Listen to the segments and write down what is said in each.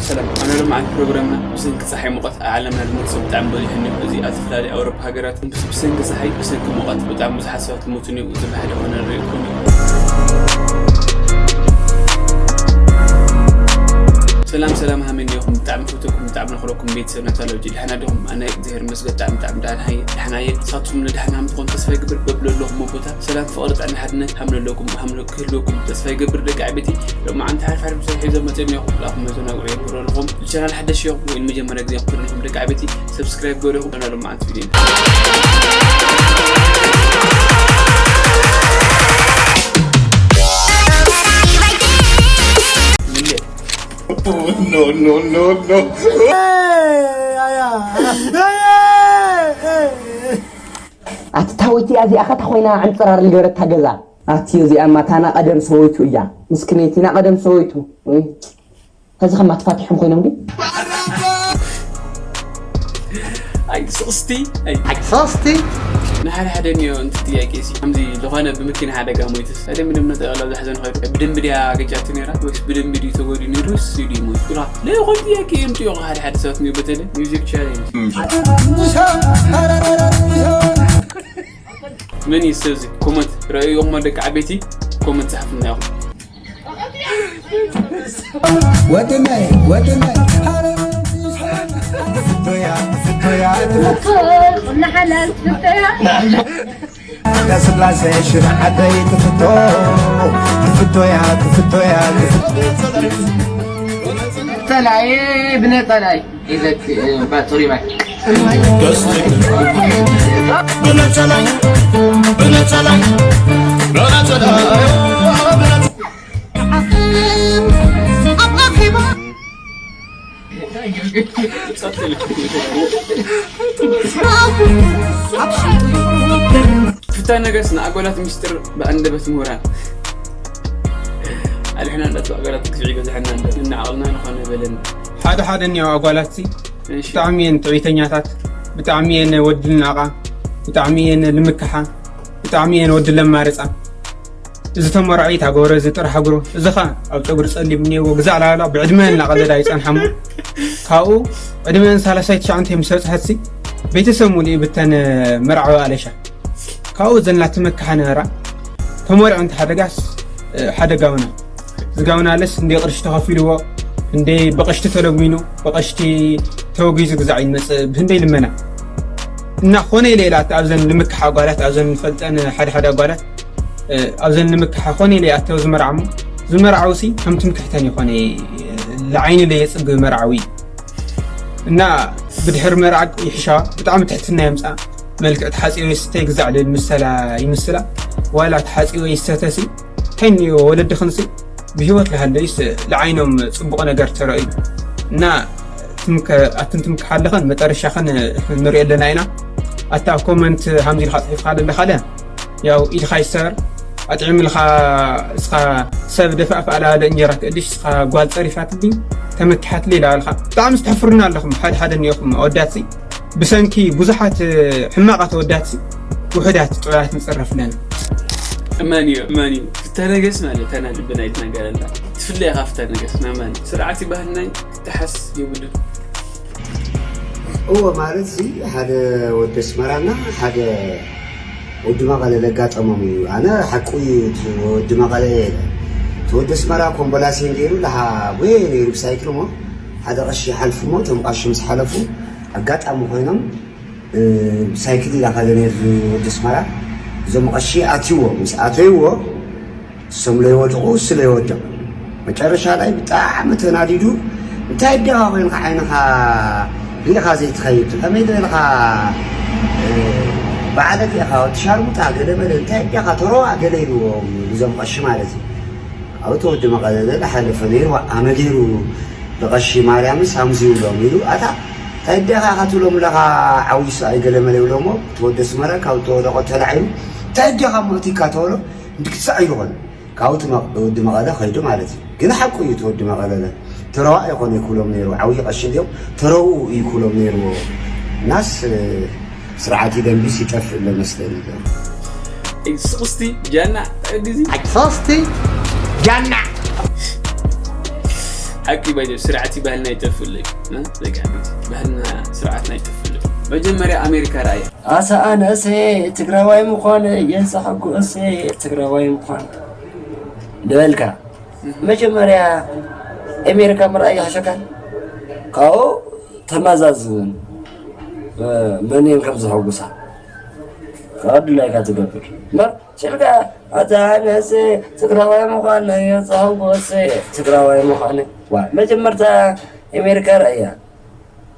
ሰላም፣ ኣነ ሎማዓንቲ ፕሮግራምና ብሰንኪ ጸሓይ ሙቐት ኣብ ዓለምና ዝሞት ሰብ ብጣዕሚ በዚሑ እኒኦ። እዚ ኣብ ዝተፈላለዩ ኣውሮፓ ሃገራት ብሰንኪ ጸሓይ፣ ብሰንኪ ሙቐት ብጣዕሚ ብዙሓት ሰባት ይሞቱ እኒኦ። እዚ ብሓደ ኮነ ንርኢ ይኮን። ሰላም ሰላም፣ ሃመይ እኒኦኹም? ብጣዕሚ ፈትወኩም፣ ብጣዕሚ ነኽረኩም ቤተሰብ ናታ ሎጂ። ደሕና ዲኹም? ኣነ እግዚኣብሔር ይመስገን ብጣዕሚ ብጣዕሚ ደሕና እየ፣ ደሕና እየ። ንስኻትኩም እውን ደሕና ከም ትኾኑ ተስፋ ይገብር። በብለለኹም ቦታ ሰላም፣ ፍቕሪ፣ ጥዕና፣ ሓድነት ሃም ለለኩም፣ ሃም ክህልወኩም ተስፋ ይገብር። ደቂ ዓበይቲ፣ ሎማዓንቲ ሓሪፍ ሓሪፍ ሰብ ሒዞም መፅኦም እዮም። ኩላኹም መዘናግዒ እዮም ክረልኹም። ንቻናል ሓደሽ እዮም ወይ ንመጀመርያ ግዜ ክትሪኹም ደቂ ዓበይቲ፣ ሰብስክራይብ ገሪኹም። ሎማዓንቲ ቪድዮ ምንድን? No, no, no, no. ኣቲ ታወይቲ እዚኣ ኸታ ኮይና ዕንፅራር ዝገበረታ ገዛ። ኣቲ እዚኣ ማታ ናቐደም ሰወይቱ እያ። ምስክነይቲ ናቐደም ሰወይቱ። እይ። ከዚ ኸማ ተፋቲሖም ኮይኖም ግን። ኣይ ስቕስቲ፣ ኣይ ኣይ ሶስቲ። ንሓደ ሓደ እኒኦ እንት ጥያቄ ሲ ከምዚ ዝኾነ ብምኪና ሓደጋ ሞይትስ፣ ኣደ ምንም ነጠቃላ ዝሓዘን ኸይዱ ብደንቢ ድያ ገጫቱ ነይራ ወይስ ብደንቢ ድዩ ተጎዲኡ ነይሩ ወይስ ድዩ ሞይቱ? ራ ለይኾን ጥያቄ እዮም ጥዮቕ ሓደ ሓደ ሰባት እኒኦ በተለይ ሚውዚክ ቻሌንጅ። መን እዩ ሰብ እዚ ኮመንት ረእዮሞ ደቂ ዓበይቲ ኮመንት ጸሓፉና ኢኹም። ወድመይ ወድመይ ሓረር ትፍቶያ ትፍቶያ ትፍቶያ ቁና ሓላል ትፍቶያ ስላሴ ሽር ዓደይ ትፍቶ ትፍቶያ ትፍቶያ ትፍቶ ተላይ ብነጠላይ ይዘት ባጽሪ ባይ ፍታ ነገስ ንኣጎላት ሚስጥር ብኣንደበት ምሁራን ኣልሕና እንዳት ኣገራት ግዝዒ በዝሐና እንደ እናዓቕልና ንኾነ በለና። ሓደ ሓደ እኒኦ ኣጓላት ሲ እሺ። ብጣዕሚ እየን ትዕቢተኛታት፣ ብጣዕሚ እየን ወዲ ልናቓ፣ ብጣዕሚ እየን ልምክሓ፣ ብጣዕሚ እየን ወዲ ለማርፃ። እዚ ተመራዒ ታጎረ እዚ ጥራሕ ሃግሮ እዚ ኸ ኣብ ጨጉሪ ጸሊም እኒኦዎ ግዛዕ ላላ ብዕድመ እናቐለዳ ይጸንሓሞ። ካብኡ ዕድመን ሰላሳይ ትሽዓንተ ምስ በጽሐት ሲ ቤተሰብ ሙሉ ይብተን መርዓዊ ኣለሻ። ካብኡ ዘን ላተመክሓ ነበራ። ተመሪዖ እንተ ሓደጋስ ሓደ ጋውና፣ እዚ ጋውና ለስ እንደ ቅርሺ ተኸፊልዎ፣ እንደ ብቐሽቲ ተለሚኑ፣ ብቐሽቲ ተወጊዙ ግዛዕ ይመጽእ ብህንደይ ልመና። እና ኾነ ኢለ ኢላ ኣብዘን ንምክሓ ጓላት ኣብዘን ንፈልጠን ሓደ ሓደ ጓላት ኣብዘን ንምክሓ ኾነ ኢለ ኣተው ዝመርዓሞ ዝመርዓውሲ ከም ትምክሕተን ይኾነ ልዓይኒ ለየጽብ መርዓዊ። እና ብድሕሪ መርዓ ይሕሻ ብጣዕሚ ትሕትና የምፃ። መልክዕ ተሓፂቦ ይስተ ግዛዕ ልብል ምሰላ ይምስላ። ዋላ ተሓፂቦ ይሰተሲ ከይንዮ ወለድኽንሲ ብህይወት ልሃለዩስ ልዓይኖም ፅቡቕ ነገር ተረእዩ። እና ኣትን ትምክሓ ኣለኸን መጠረሻኸን ንሪኦ ኣለና ኢና። ኣታ ኮመንት ሃምዚ ኢልካ ፅሒፍካ ዘለኻ ለ ያው ኢድኻ ይሰር ኣጥዒምልኻ እስኻ ሰብ ደፋእ ፋኣላለ እንጀራ ክእልሽ እስኻ ጓል ፀሪፋትልኝ ተመኪሓትልይ ኢላ በልኻ። ብጣዕሚ ዝተሕፍሩና ኣለኹም ሓደ ሓደ እኒኦኹም ኣወዳትሲ ብሰንኪ ብዙሓት ሕማቓት ኣወዳትሲ ውሑዳት ጥዑያት ንፅረፍ ኣለና። እመን እዩ እመን እዩ ፍተነገስ ማለት ተና ልብና ይትናገረላ ትፍለያ ካብ ፍተነገስ መመን ስርዓት ይባህልናይ ትሓስ የብሉን። እወ ማለት እዚ ሓደ ወዲ ኣስመራና ሓደ ወዲ መቐለ ለጋጠሞም እዩ። ኣነ ሓቁ እዩ እቲ ወዲ መቐለ እየ ኢለ። እቲ ወዲ ኣስመራ ኮምቦላሴን ገይሩ ለሃ ጉየ ነይሩ ብሳይክል እሞ ሓደ ቀሺ ይሓልፉ እሞ እቶም ቀሺ ምስ ሓለፉ ኣጋጣሚ ኮይኖም ሳይክል ኢላ ካለ ነይሩ ወዲ ኣስመራ እዞም ቀሺ ኣትይዎ ምስ ኣተይዎ እሶም ለይወድቑ እሱ ለይወድቕ መጨረሻ ላይ ብጣዕሚ ተናዲዱ እንታይ ዲኻ ኮይንካ ዓይንኻ ርኢኻ ዘይትኸይድ ከመይ ዝበልኻ በዓለ ዲኻ ወዲ ሻርሙጣ ገለ በለ እንታይ ዲኻ ተረዋ ገለ ኢልዎም እዞም ቀሺ ማለት እዩ ኣብቲ ወዲ መቐለለ ዝሓለፈ ነይሩ ኣመ ገይሩ ብቐሺ ማርያምስ ሃምዚ ይብሎም ኢሉ ኣታ እንታይ ዲኻ ኢኻ ትብሎም ኣለኻ ዓዊሱ ኣይገለመለ ይብሎሞ እቲ ወዲ ኣስመራ ካብ ተወደቆ ተላዒሉ እንታይ ዲኻ ምእቲካ ተበሎ እንድክትሳዕ ይኾን ካብኡ እቲ መቕ- ወዲ መቐለ ኸይዱ ማለት እዩ። ግን ሓቁ እዩ እቲ ወዲ መቐለለ ተረዋ ኣይኾነ ይክብሎም ነይሩ። ዓብዪ ቀሺ እንዲኦም ተረውኡ እዩ ይክብሎም ነይርዎ። እናስ ስርዓት ደንቢስ ይጠፍእ ለመስለኒ። ስቕስቲ ጃና ግዚ ሶስቲ ጃና ሓቂ ባይዘ ስርዓት ባህልና ይጠፍእ ኣሎ እዩ። እ? ደቂ ዓበይቲ፣ ባህልና ስርዓትና ይጠፍእ ኣሎ እዩ። መጀመርያ ኣሜሪካ ረኣያ። ኣሳ ኣነሰ ትግራዋይ ምዃነ እየ ዝሓጎሰ፣ ትግራዋይ ምዃነ ልበልካ። መጀመርያ ኣሜሪካ ምርኣይ ይሕሸካን ካብኡ ተመዛዝን መን እየን ከም ዘሐጉሳ ካብ ድላይካ ትገብር እምበር ስልካ ኣታ ኣነሰ ትግራዋይ ምዃነ እየ ዝሓጎሰ፣ ትግራዋይ ምዃነ። ዋ መጀመርታ ኣሜሪካ ረኣያ።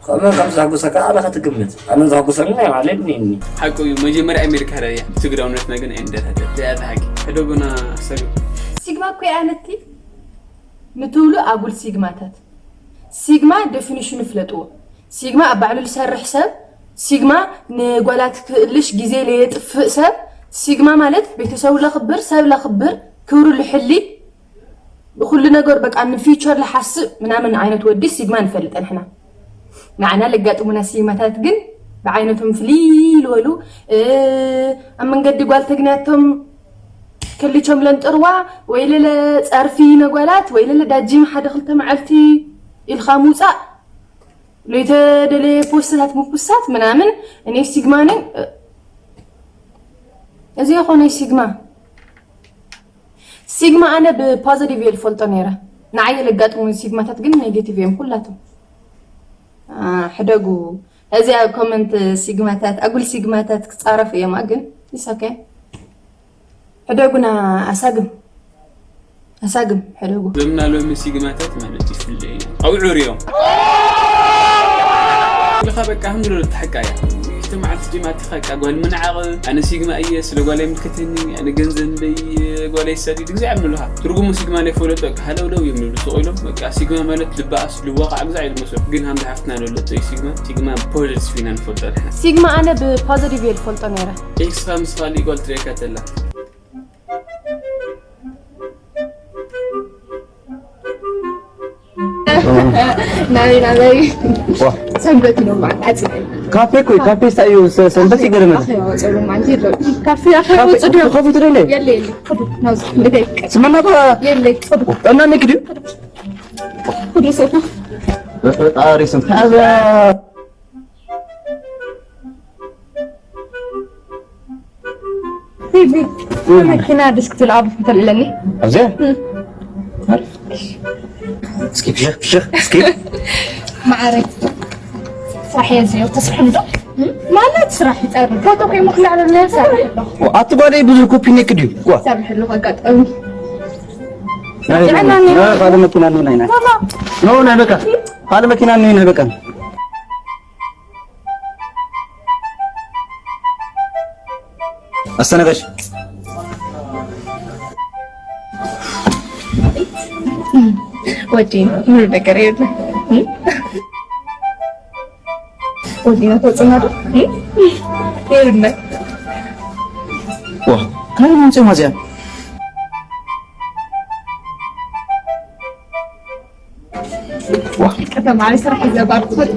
ከመን ከም ዘሐጉሰካ ኣነ ክትግምት ኣነ ዘሐጉሰኒ ናይ ባዕለይ እኒኒ። ሓቁ እዩ። መጀመርያ ኣሜሪካ ረኣያ። ትግራውነትና ግን ኣይንደራደር። እዚኣ እታ ሓቂ። ሕደጉና ሰግብ። ሲግማ እኮ እያ ነቲ ንትብሉ ኣጉል ሲግማታት። ሲግማ ዴፊኒሽኑ ፍለጥዎ። ሲግማ ኣብ ባዕሉ ዝሰርሕ ሰብ፣ ሲግማ ንጓላት ክእልሽ ግዜ ለየጥፍእ ሰብ፣ ሲግማ ማለት ቤተሰቡ ለኽብር፣ ሰብ ለኽብር፣ ክብሩ ልሕሊ፣ ኩሉ ነገር በቃ ንፊውቸር ለሓስብ ምናምን ዓይነት ወዲ ሲግማ ንፈልጥ ንሕና። ንዓና ለጋጥሙና ሲግማታት ግን ብዓይነቶም ፍልይ ልበሉ፣ እ፣ ኣብ መንገዲ ጓል ተግንያቶም ከሊቾም ለንጥርዋ ወይ ለለ ጸርፊ ነጓላት ወይ ለለ ዳጂም ሓደ ክልተ መዓልቲ ኢልካ ምውጻእ ለይተደለየ ፖስትታት ምፖስታት ምናምን እኔ ሲግማ ነኝ። እዚ የኾነ ሲግማ ሲግማ ኣነ ብፖዘቲቭ እየ ዝፈልጦ ነይረ። ንዓይ ለጋጥሙ ሲግማታት ግን ኔጌቲቭ እዮም ኩላቶም። አ፣ ሕደጉ። እዚኣ ኮመንት ሲግማታት ኣጉል ሲግማታት ክጻረፉ እዮም ግን ኢስ ኦኬ። ሕደጉና ኣሳግም ኣሳግም ሕደጉ። ዘምና ሎሚ ሲግማታት ማለት ይፍለዩ ኣውዑር እዮም። ኢልኻ በቃ ከም ዝሎ ተሓቃያ። ሽተ መዓልቲ ዲማ ኣቲኻ በቃ ጓል ምንዓቕ፣ ኣነ ሲግማ እየ፣ ስለ ጓል ኣይምልከተኒ፣ ኣነ ገንዘብ እምበይ ጓል ኣይሳድድ፣ እግዚኣብሔር ምሉኻ። ትርጉሙ ሲግማ ናይ ፈለጡ በቃ ሃለውለው እዮም ዝብሉ ስቕ ኢሎም። በቃ ሲግማ ማለት ልበኣስ ልዋቓዕ ግዛዕ እዩ ዝመስሎም። ግን ሃምዚ ሓፍትና ዘለቶ እዩ ሲግማ። ሲግማ ፖዘቲቭ ኢና ንፈልጦ ንሕና። ሲግማ ኣነ ብፖዘቲቭ እየ ዝፈልጦ ነይረ። ኤክስኻ ምስ ካሊእ ጓል ትርእየካ ተላ። ናበይ ናበይ ዋ ሰንበት ኢሎም በዓል ዓፂ ካፌ እኮ እዩ፣ ካፌ ስታይ እዩ ሰ- ሰንበት ይገርመል። ኣኺ ወፀሉ ማለት የለ ካፌ ኣኺ ወፅዶ ከፊቱ ደለ የለ የለ ናውዚ ንደይ ስመና ባ የለ ጠና ንግድ ኩዱ ሰው በፈጣሪ ስም ታዛ ቢቢ መኪና ድስክ ትልኣቡ ከተልዕለኒ ኣብዚኣ እስኪ ፍሽኽ ፍሽኽ እስኪ ማዕረ ስራሕ እየ ዝዮ ተስርሕሉ ዶ ማለት ስራሕ ይፀርብ ፎቶ ከይሞ ክልዕለለ ሰርሕ ኣለኹ ኣቲ ጓደይ ብዙ ኮፒ ኔክ ድዩ ጓ ሰርሕሉ ኣጋጣሚ ካልእ መኪና ኑ ናይና ኖ ናይ በቃ ካልእ መኪና ኑ ናይ በቃ ኣስተናጋጅ ወዲ ሙሉ ነገር የለ ወዲና ተጽናዱ የለ ዋ ካይ ምንጽ ማዚያ ከተማ ስራሕ ዘባርኩት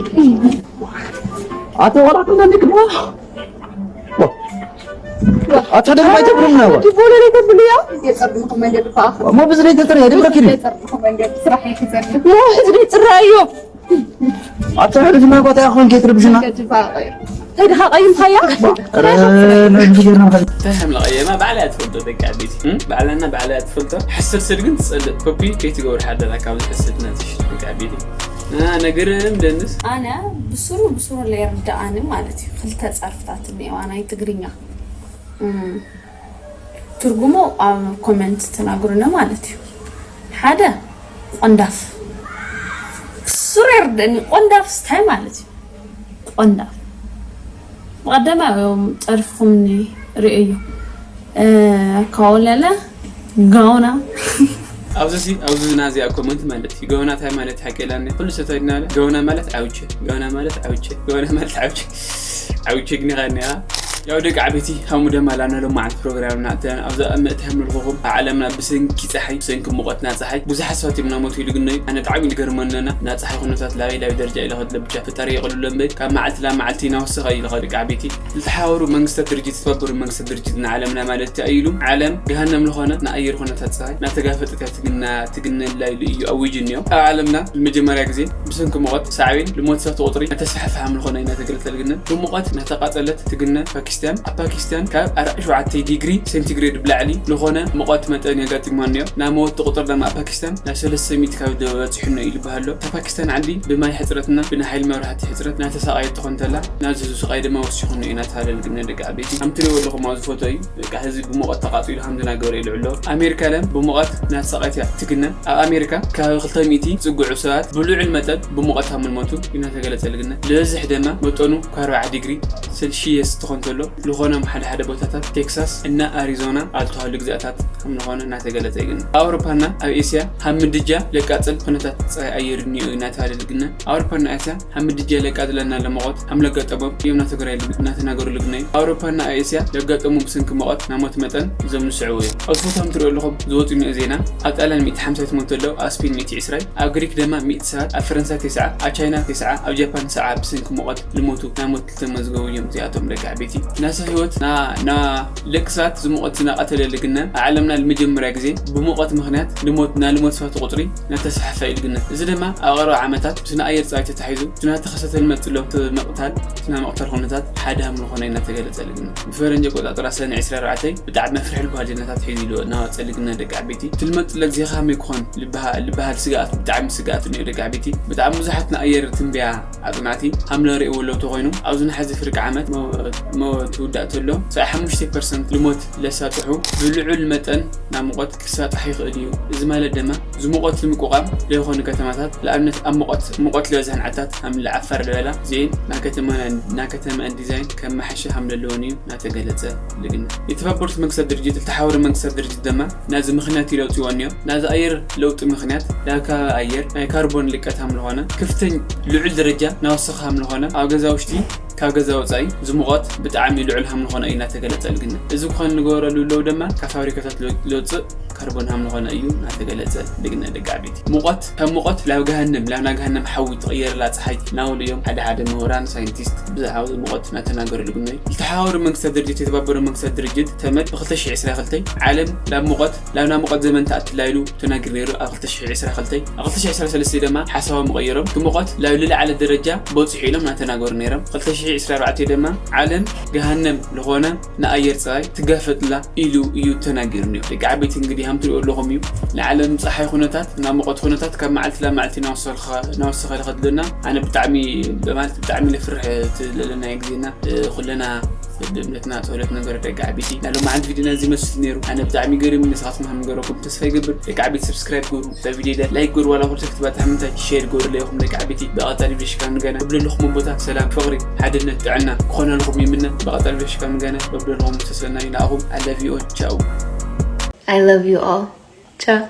ኣቶ ወራት እንደንክ ዋ ኣታ ደሞ ኣይተብርም ነው ዲቦሎ ላይ ተብሉ ያ የጸርኩ መንገድ ፋ ሞ ብዝለይ ተጥር ያደብረክ የጸርኩ መንገድ ስራሕ ይዘን ዋ እዚ ጽራዮ ኣታ ህልፍና ቆጣ ያኾን ጌት ርብሽና ተድኻ ቀይምካያ እንታይ ሓምላ ቀየማ ባዕላ እያ ትፈልጦ ደቂ ዓበይቲ ባዕላና ባዕላ እያ ትፈልጦ ሕስድ ስድ ግን ትጸልእ ኮፒ ከይትገብር ሓደራ ካብ ሕስድ ነትሽ ደቂ ዓበይቲ ነገር ደንስ ኣነ ብስሩ ብስሩ ለይርዳኣኒ ማለት እዩ ክልተ ጸርፍታት እኒኤዋ ናይ ትግርኛ ትርጉሙ ኣብ ኮመንት ትነግሩኒ ማለት እዩ ሓደ ቆንዳፍ ብስሩ ይርደኒ ቆንዳፍ ስታይ ማለት እዩ ቆንዳፍ ብቐደማ እዮም ጸርፍኹምኒ ርእዮ ካብኡ ለለ ጋውና ኣብዚ ሲ ኣብዚ ናዚኣ ኮመንት ማለት እዩ ገውና ታይ ማለት ሓቂ ኢላኒ ኩሉ ሰብ ተድናለ ገውና ማለት ዓውቸ ገውና ማለት ዓውቸ ገውና ማለት ዓውቸ ዓውቸ ግኒኻ እኒኻ ያው ደቂ ዓበይቲ፣ ሃሙ ደማ ላና ሎም መዓልቲ ፕሮግራምና እተን ኣብዛ ምእቲ ሃምልኹኹም ኣብ ዓለምና ብሰንኪ ጸሓይ፣ ብሰንኪ ሙቐትና ጸሓይ ብዙሓት ሰባት እዮም ናሞት ኢሉ ግነዩ። ኣነ ብጣዕሚ ዝገርመነና ናጻሓይ ኩነታት ላበይ ላበይ ደረጃ ኢለ ከድለ ብቻ ፈጣሪ የቕልሎ እምበር ካብ መዓልቲ ናብ መዓልቲ እናወሰኸ ኢለ ከ ደቂ ዓበይቲ። ዝተሓባበሩ መንግስታት ድርጅት፣ ዝተባበሩ መንግስታት ድርጅት ንዓለምና ማለት እዩ ኢሉ ዓለም ገሃነም ዝኾነ ንኣየር ኩነታት ጸሓይ እናተጋፈጠት እያ ትግና ትግነላ ኢሉ እዩ ኣዊጁ እኒኦ። ኣብ ዓለምና ንመጀመርያ ግዜ ብሰንኪ ሙቐት ሳዕቤን ልሞት ሰባት ቁጥሪ እናተስፋሕፈሐ ምልኾነ እዩ እናተገለጸ ልግነ። ብሙቐት እናተቃጸለት ትግነ ፓኪስታን። ኣብ ፓኪስታን ካብ ኣርባዕተ ሸውዓተ ዲግሪ ሴንቲግሬድ ብላዕሊ ዝኾነ ሙቐት መጠን የጋጢሞ እኒኦ። ናብ መወቲ ቁጥር ድማ ኣብ ፓኪስታን ናብ ሰለስተ ሚእቲ ካብ በጺሑ እኒኦ ኢሉ በሃሎ። እታ ፓኪስታን ዓዲ ብማይ ሕጽረትና ብናይ ሓይሊ መብራህቲ ሕጽረት እናተሳቐየት ትኾን ተላ፣ ናዚ ስቓይ ድማ ወሲኹ እኒኦ እናተባሃለ ልግነ ደቂ ዓበይቲ። ከም ትሪእዎ ኣለኹም ኣብዚ ፎቶ እዩ። በቃ ህዝቢ ብሙቐት ተቃጺሉ ከም ዝናገሩ ይልዕሎ። ኣሜሪካ ለም ብሙቐት እናተሳቐየት እያ ትግነ። ኣብ ኣሜሪካ ከባቢ ክልተ ሚእቲ ዝጽግዑ ሰባት ብልዑል መጠን ብሙቐት ከም ዝሞቱ እናተገለጸ ልግነ። ዝበዝሕ ደማ መጠኑ ካብ ኣርባዓ ዲግሪ ሴልሺየስ ትኾን ተሎ፣ ዝኾነ ሓደ ሓደ ቦታታት ቴክሳስ እና ኣሪዞና ኣብ ዝተባህሉ ግዛታት ከም ዝኾነ እናተገለጸ ይግነ። ኣብ ኣውሮፓና ኣብ ኤስያ ካብ ምድጃ ለቃጽል ኩነታት ጸሓይ ኣየር እኒኦ እናተባለ ልግነ። ኣውሮፓና ኤስያ ካብ ምድጃ ለቃጽለና ለመቆት ከም ለጋጠሞም እዮም እናተገረ-፣ እናተናገሩ ልግነዩ። ኣውሮፓና ኣብ ኤስያ ለጋጠሙ ብሰንኪ መቆት ናሞት መጠን እዞም ንስዕቡ እዮም። ኣብ ፎቶ ከም ትሪኦ ኣለኹም ዝወጹ እኒኦ ዜና፣ ኣብ ጣልያን ሚእቲ ሓምሳ ትሞት ኣለዉ፣ ኣብ ስፔን ሚእቲ ዕስራ፣ ኣብ ግሪክ ደማ ሚእቲ ሰባት፣ ኣብ ፈረንሳ ተስዓ፣ ኣብ ቻይና ተስዓ፣ ኣብ ጃፓን ሰብዓ ብሰንኪ ሙቐት ልሞቱ ናሞት ዝተመዝገቡ እዮም። እዚኣቶም ደቂ ዓበይቲ ናሰ ህይወት ና-፣ ና-፣ ደቂ ሰባት ዝሙቐት ዝናቐተለ ልግነ ኣብ ዓለምና ንመጀመርያ ግዜ ብሙቐት ምኽንያት ልሞት፣ ናይ ልሞት ሰባት ቁጥሪ እናተስፋሕፈ እዩ ልግነ። እዚ ድማ ኣብ ቀረባ ዓመታት ምስና ኣየር ጸባይ ተታሒዙ እቲ እናተኸሰተ ልመጽእ ዘሎ ምቕታል፣ እቲ ናይ ምቕታል ኩነታት ሓደ ከም ዝኾነ እናተገለጸ ልግነ። ብፈረንጂ ኣቆጻጽራ ሰነ ዕስራ ኣርባዕተ ብጣዕሚ መፍርሒ ልበሃል ዜናታት ሒዙ ኢሉ እናወጸ ልግነ ደቂ ዓበይቲ። እቲ ልመጽእ ዘሎ ግዜ ከመይ ክኾን ልበሃ-፣ ልበሃል ስግኣት፣ ብጣዕሚ ስግኣት እኒኦ ደቂ ዓበይቲ። ብጣዕሚ ብዙሓት ንኣየር ትንበያ ኣጽናዕቲ ሃምለ ርእይዎ ኣለዉ ተኾይኑ፣ ኣብዚ ንሓዚ ፍርቂ ዓመት መ-፣ መ-፣ ትውዳእ ተሎ፣ ሰብዓ ሓሙሽተ ፐርሰንት ልሞት ለሳጥሑ ብልዑል መጠን ናብ ሙቐት ክሳጣሕ ይኽእል እዩ። እዚ ማለት ድማ ዝሙቐት ንምቁቋም ለይኾኑ ከተማታት፣ ንኣብነት ኣብ ሙቐት፣ ሙቐት ለበዝሐን ዓድታት ሃምለ ዓፋር ልበላ፣ እዚኤን ናይ ከተማ፣ ናይ ከተማኣን ዲዛይን ከመሓይሻ ሃምለ ኣለወን እዩ እናተገለጸ ልግነ። የተባበሩት መንግስታት ድርጅት፣ ዝተሓበሩ መንግስታት ድርጅት ድማ ናዚ ምኽንያት ኢሉ ኣውጺዎ እኒኦ። ናዚ ኣየር ለውጢ ምኽንያት ናብ ከባቢ ኣየር ናይ ካርቦን ልቀት ሃምልኾነ፣ ክፍተኝ ልዑል ደረጃ ናወሰኸ ሃምልኾነ፣ ኣብ ገዛ ውሽጢ ካብ ገዛ ወጻኢ ዝሙቐት ብጣዕሚ ልዑል ሃምልኾነ እዩ እናተገለጸ ልግነ። እዚ ክኾን ንገበረሉ ኣለዉ ድማ ካብ ፋብሪካታት ለ-፣ ለውጽእ ካርቦን ሃምልኾነ እዩ እናተገለጸ ልግነ ደቂ ዓበይቲ። ሙቐት፣ ካብ ሙቐት ላብ ገሃነም፣ ላብ ናይ ገሃነም ሓዊ ትቕየርላ ጸሓይ ናበሉ እዮም ሓደ ሓደ ምሁራን ሳይንቲስት ብዛዕባ እዚ ሙቐት እናተናገሩ ልግነ እዩ። ዝተሓባበሩ መንግስታት ድርጅት፣ የተባበሩ መንግስታት ድርጅት ተመድ ብክልተ ሽሕ ዕስራ ክልተ ዓለም ላብ ሙቐት፣ ላብ ናይ ሙቐት ዘመን ትኣትላ ኢሉ ተናጊሩ ነይሩ። ኣብ ክልተ ሽሕ ዕስራ ክልተ፣ ኣብ ክልተ ሽሕ ዕስራ ሰለስተ ድማ ሓሳቦም ቀይሮም እቲ ሙቐት ላብ ልለዓለ ደረጃ በጺሑ ኢሎም እናተናገሩ ነይሮም። ክልተ ሽሕ ዕስራ ኣርባዕተ ድማ ዓለም ገሃነም ዝኾነ ንኣየር ጸባይ ትጋፈጥላ ኢሉ እዩ ተናጊሩ ነይሩ። ደቂ ዓበይቲ እንግዲህ ሃም ትሪኦ ኣለኹም እዩ። ንዓለም ጸሓይ ኩነታት፣ ናብ ሙቐት ኩነታት ካብ መዓልቲ ናብ መዓልቲ እናወሰኸ፣ እናወሰኸ ልኸድልና ኣነ ብጣዕሚ፣ ማለት ብጣዕሚ ለፍርሕ እቲ ዘለናዮ ግዜና፣ እ፣ ኩለና ብእምነትና ጸሎት ነገር ደቂ ዓበይቲ። ናይ ሎማዓንቲ ቪድዮና እዚ ይመስል ነይሩ። ኣነ ብጣዕሚ ገሪሙ፣ ንስኻትኩም ከም ገረኩም ተስፋ ይገብር። ደቂ ዓበይቲ ሰብስክራይብ ግበሩ፣ እዛ ቪድዮ ለ-፣ ላይክ ግበሩ፣ ዋላ ኩሉ ተክትባት ሓምንታይ ሼር ግበሩ ለይኹም ደቂ ዓበይቲ። ብቐጻሊ ቪድዮ ሽካብ ንገና፣ ክብለልኹም ቦታ ሰላም፣ ፍቕሪ፣ ሓድነት፣ ጥዕና ክኾነልኹም ይምነ። ብቐጻሊ ቪድዮ ሽካብ ንገና፣ ክብለልኹም ተሰናዩ ንኣኹም። I love you all. ቻው። I love you all. ቻው።